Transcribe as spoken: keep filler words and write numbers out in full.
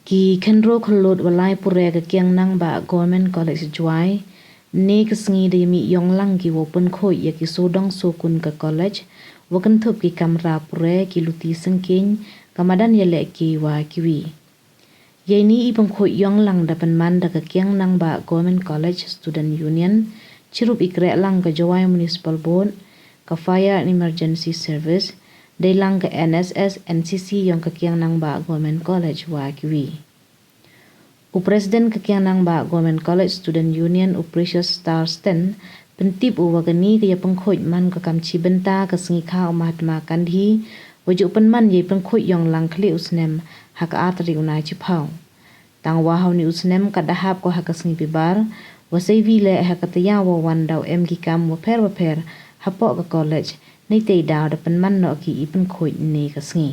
Ki khynroo khyllood wa lai puræ ka Kiang Nangbah Government College Jowai ynne ka sngi da yamih yong lang ki wow pynkhooid ya ki soodong sookun ka college wa kynthup ki kamra puræ, ki luti syngkieñ, ka madan yalehke wa kiwi. Yeini i pynkhooid yong lang da pynman da ka Kiang Nangbah Government College Student Union chirup i krehlang ka Jowai Municipal Board, ka Fire and Emergency Service, deilang ka NSS, NCC yong ka Kiang Nangbah Government College wa kiwi. U President ka Kiang Nangbah Government College Student Union, u Precious Starsten, pyntip u wa kani ka yapynkhooid man ka kam chibynta ka sngi kha u Mahatma Gandhi, wa jooh pynman yei pynkhooid yong lang khlieh u snem ha ka ar tarik u Naichiphaw. Tangwa ha uni u snem kat da hap ko ha ka sngi Bibar, wa seiwi leh ha ka tayaaw wa wan daw em ki kaam waphær waphær hapoh ka college, neitæ i daw da pynman noh ki i pynkhooid ynne ka sngi.